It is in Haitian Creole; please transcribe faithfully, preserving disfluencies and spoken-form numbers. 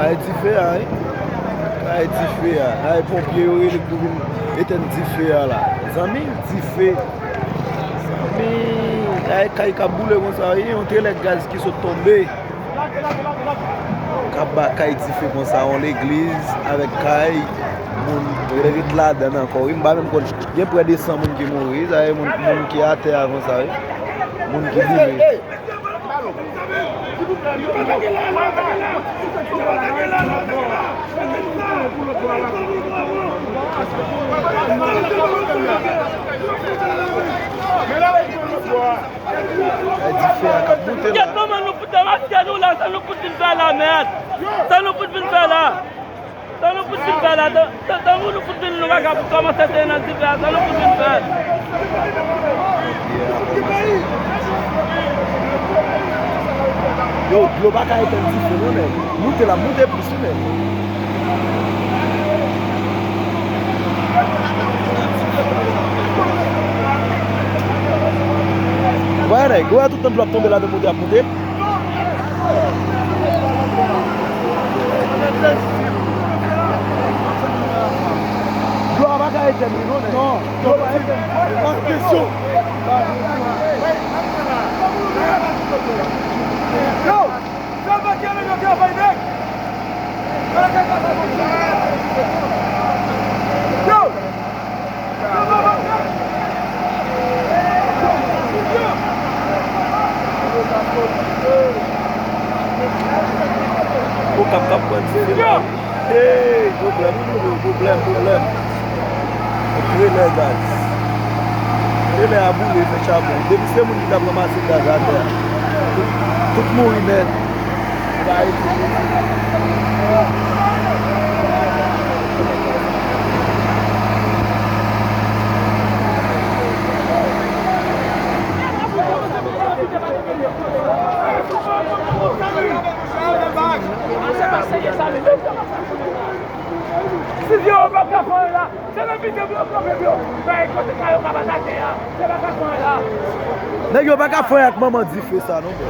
Ay dife a, wi. Ay dife a. Ay ponpye yo rele pou vin etèn dife a la. Zanmi, dife. Zanmi, ay kay k ap boule konsa, wi. Yon telè gaz ki sot tonbe. K ap ba kay dife konsa, yon legliz avèk kay, moun ret ladann ankò. Wi, m pa menm konn, gen prè de san moun ki mouri, sa vle moun, moun ki atè a konsa, wi. Moun ki boule. Ay dife a k ap moute la. Kèt, kòman nou fout demaske nou la? Sa nou fout vin fè la, mèd? Sa nou fout vin fè la? Sa nou fout vin fè la? Tan, tan, tankou nou fout vin nou pa ka kòmanse te nan dife a, sa nou fout vin fè? Yo, dlo pa ka etèn dife non, nèg. Moute la, moute plis wi, nèg. Wè, nèg, wè tout tan dlo ap tonbe la, de moute ap moute. Dlo a pa ka etèn li non, nèg. Non, dlo pa etèn. Pas kesyon. Yo, sa pa ki ale yo travay nèg. Yo. Okap k ap pran dife la. Hey, pwoblèm, pwoblèm, pwoblèm. Trelè gaz. Trelè a boule, fè chabon. Depi se moun ki t ap ranmase gaz atè a. Tout, tout mouri nèt. Si vye yo pa ka fè la, se nan pite blo kanpe blo. Bay kote sa yo ka bat atè a. Se pa ka fè la. Nèg yo pa ka fè ak manman dife sa non, bro.